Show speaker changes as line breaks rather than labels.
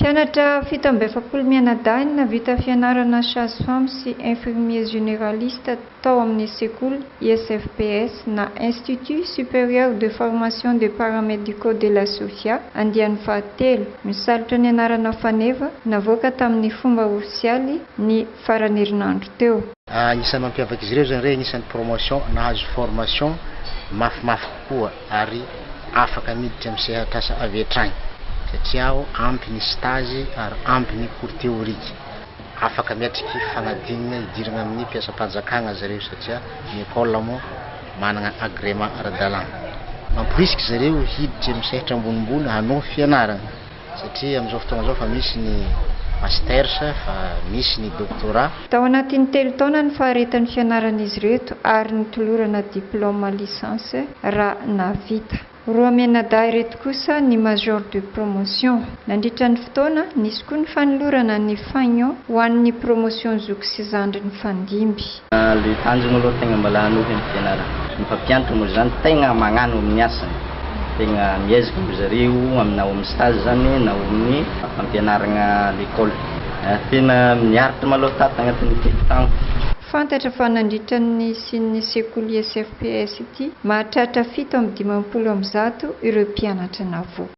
Mpianatra 47 mianadahy no nahavita fianarana sage-femme sy infirmier généraliste tao amin'ny sekoly ISFPS na Institut Supérieur de Formation des Paramédicaux de la Sofia andiany fahatelo, misalotra ny anarana Faneva, navoaka tamin'ny fomba ofisialy ny faran'ny herinandro teo.
Anisan'ny mampiavaka izy ireo izany hoe anisan'ny promotion nahazo formation mafimafy kokoa ary afaka miditra amin'ny sehatr'asa avy hatrany satria ao ampy ny stage ary ampy ny cours théorique. Afaka miatriky fanadinana hidirana amin'ny mpiasam-panjakana zareo satria ny école moa manana agrément ara-dalàna. Mamporisika zareo hiditra amin'ny sehatra ambonimbony hanao fianarana satria amin'izao fotoana izao fa misy ny masters fa misy ny doctorat.
Tao anatin'ny 3 taona ny faharetan'ny fianaran'izy ireto ary nitolorana diplôme licence raha nahavita. Roa mianadahy ireto kosa ny major de promotion. Nandritra ny fotoana, nisy koa ny fanolorana ny fagnon ho an'ny promotion zoky sy zandry ny fandimby.
Le tanjona aloha tegna mbola hanohy amin'ny fianarana. Ny mpampianatra moa zany tegna magnano amin'ny asany. Tegna miezaka moa zareo amina ao amin'ny stage zany na ao amin'ny fampianarana l'école. Tena miaritra maloha tato agnatin'ny 3 taona.
Fantatra fa nandritra ny nisian'ny sekoly ISFPS ity, mahatratra 157 ireo mpianatra navoaka.